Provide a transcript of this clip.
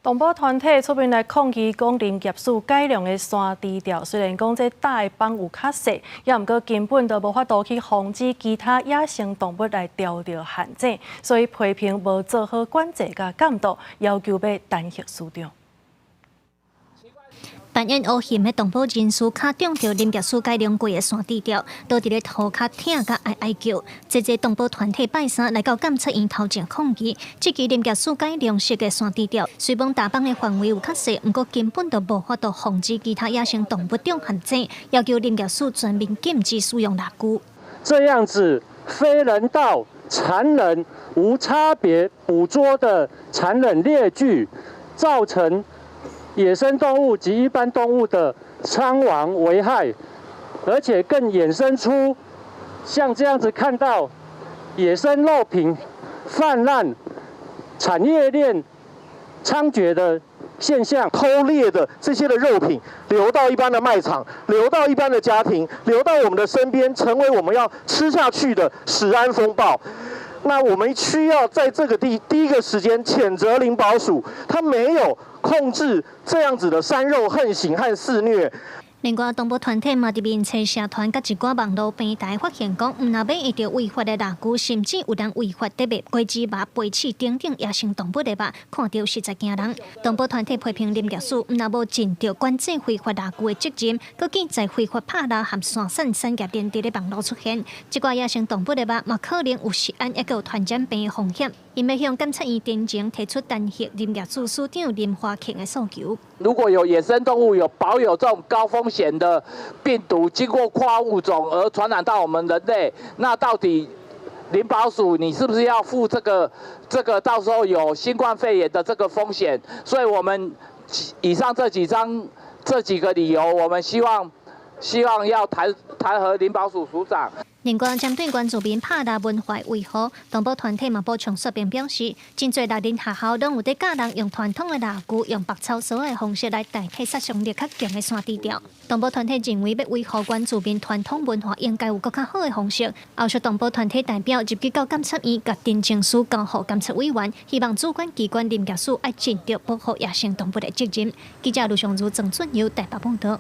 動保團體出面來抗議，講林業署改良的山豬釣，雖然講這搭的枋有較細，也毋過根本都無法度去防止其他野生動物來釣著陷阱，所以批評無做好管制佮監督，要求欲彈劾署長。扮演烏熊的動保人士，跤中著林業署改良過的山豬釣，倒佇咧塗跤疼甲哀哀叫。這濟動保團體拜三來到監察院頭前抗議，這支林業署改良式的山豬釣，雖罔搭枋的範圍有較細，毋過根本就無法度防止其他野生動物中陷阱，要求林業署全面禁止使用獵具。這樣子非人道、殘忍、無差別捕捉的殘忍獵具，造成野生動物及一般動物的傷亡危害，而且更衍生出像這樣子看到野生肉品泛濫、產業鏈猖獗的現象。偷獵的這些的肉品流到一般的賣場，流到一般的家庭，流到我們的身邊，成為我們要吃下去的食安風暴。那我們需要在這個第一個時間譴責林保署，他沒有控制這樣子的山肉橫行和肆虐。另外，動保團體嘛佇面冊社團佮一寡網路平台發現講，毋若欲用著違法的獵具，甚至有人違法佇賣果子肉、白刺等等野生動物的肉，看著實在驚人。動保團體批評林業署，毋若無盡著管制非法獵具的責任，閣見在非法拍獵和山產產業鏈佇咧網路出現，這寡野生動物的肉嘛可能有食安抑閣有傳染病的風險。𪜶欲向監察院陳情，提出彈劾林業署署長林華慶的訴求。如果有野生動物有保有這種高風險的病毒，經過跨物種而傳染到我們人類，那到底林保署你是不是要負這個到時候有新冠肺炎的這個風險？所以我們以上這幾張這幾個理由，我們希望要彈劾林保署署長。另外，針對原住民拍獵文化維護，動保團體嘛補充說明表示，真濟獵人學校攏有佇教人用傳統的獵具，用縛草索的方式來代替殺傷力較強的山豬釣。動保團體認為，欲維護原住民傳統文化，應該有閣較好的方式。後續動保團體代表入去到監察院，共陳情書交予監察委員，希望主管機關林業署愛盡著保護野生動物的責任。記者盧尚如、鄭俊友台北報道。